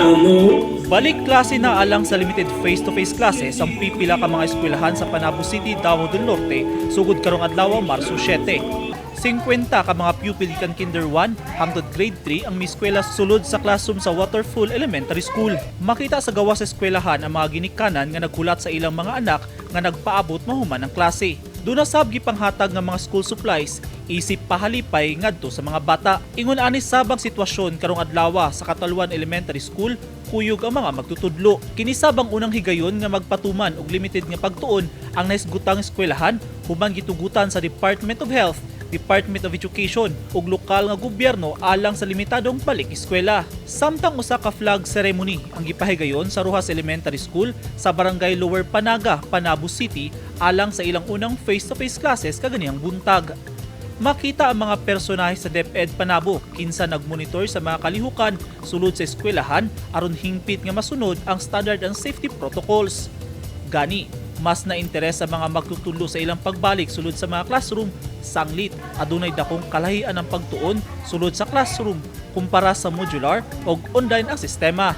Amo. Balik klase na alang sa limited face-to-face classes ang pipila ka mga eskwelahan sa Panabo City, Davao del Norte sugod karong adlaw, Marso 7. 50 ka mga pupil gikan Kinder 1 hangtod Grade 3 ang mieskwela sulod sa classroom sa Waterfall Elementary School. Makita sa gawas sa eskwelahan ang mga ginikanan nga naghulat sa ilang mga anak nga nagpaabot mahuman ang klase. Duna sab gipanghatag nga mga school supplies isip pahalipay ngadto sa mga bata. Ingon ani sab ang sitwasyon karong adlaw sa Cataluan Elementary School, kuyog ang mga magtutudlo. Kini sab ang unang higayon nga magpatuman og limited nga pagtuon ang nahisgutang eskwelahan human gitugutan sa Department of Health, Department of Education ug lokal nga gobyerno alang sa limitadong balik eskwela. Samtang usa ka flag ceremony ang gipahigayon sa Rojas Elementary School sa Barangay Lower Panaga, Panabo City alang sa ilang unang face-to-face classes kaganihang buntag. Makita ang mga personahe sa DepEd Panabo kinsa nagmonitor sa mga kalihukan sulod sa eskwelahan aron hingpit nga masunod ang standard and safety protocols. Gani, mas na interes sa mga magtutudlo sa ilang pagbalik sulod sa mga classroom, sanglit adunay dakong kalahian ang pagtuon sulod sa classroom kumpara sa modular o online ang sistema.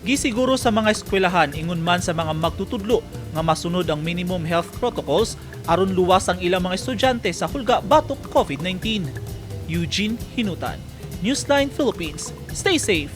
Gisiguro sa mga eskwelahan, ingon man sa mga magtutudlo, nga masunod ang minimum health protocols aron luwas ang ilang mga estudyante sa hulga batok COVID-19. Eugene Hinutan, Newsline Philippines. Stay safe.